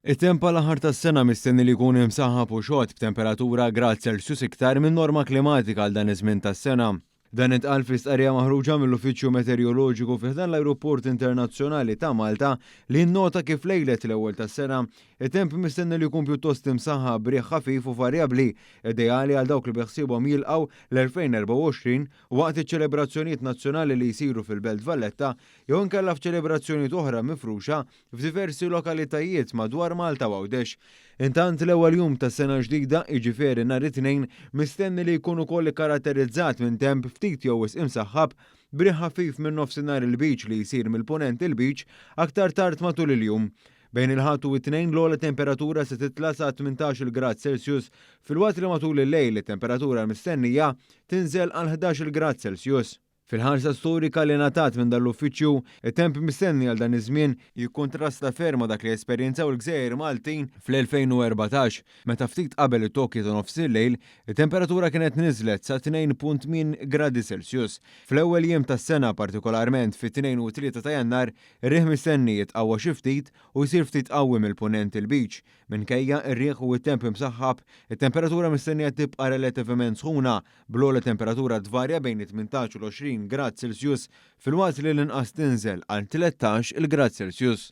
It-temp għal aħħar tas-sena mistenni li jkun imsaħħab u xott b'temperatura grad Celsius iktar minn norma klimatika għal dan iż-żmien tas-sena. Dan intqal fi stqarrija maħruġa mill-Uffiċċju Meteoroloġiku fi ħdan l-Ajruport Internazzjonali ta' Malta li nnota kif lejlet l-ewwel tas-sena, it-temp mistenni li jkun pjuttost imsaħħab b'riħ ħafif u varjabbli, ideali għal dawk li beħsiebhom jilqgħu l-2024 waqt iċ-ċelebrazzjonijiet nazzjonali li jsiru fil-Belt Valletta jew inkella f'ċelebrazzjonijiet oħra mifruxa f'diversi lokalitajiet madwar Malta u Għawdex. Intant l-ewwel jum tas-sena ġdida, jiġifieri nhar it-Tnejn, mistenni li jkun ukoll ikkaratterizzat minn temp ftit jew wisq imsaħħab, b'riħ ħafif minn nofsinhar il-Lbiċ li jsir mill-Punent il-Lbiċ aktar tard matul il-jum. Bejn il-Ħadd u t-Tnejn l-ogħla temperatura se titla' sa 18-il grad Celsius filwaqt li matul il-lejl it-temperatura mistennija tinżel għal 11-il grad Celsius. Fil-ħarsa storika li ngħatat minn dan l-uffiċċju, it-temp mistenni għal dan iż-żmien jikkuntrasta ferm ma' dak li esperjenzaw il-gżejjer Maltin fl-2014, meta ftit qabel it-tokki ta' nofsillejl, it-temperatura kienet niżlet sa 2.8 gradi Celsius. Fl-ewwel jiem tas-sena, partikolarment fit-2 u 3 ta' Jannar, ir-riħ mistenni jitqawwa xi ftit u jsir ftit qawwi mill-Punent il-Lbiċ. Minkejja r-riħ u t-temp imsaħħab, it-temperatura mistennija tibqa' relattivament sħuna, bl-ogħla temperatura tvarja bejn it-18 u l-20 grad Celsius filwaqt li l-inqas tinżel għal 13-il grad Celsius.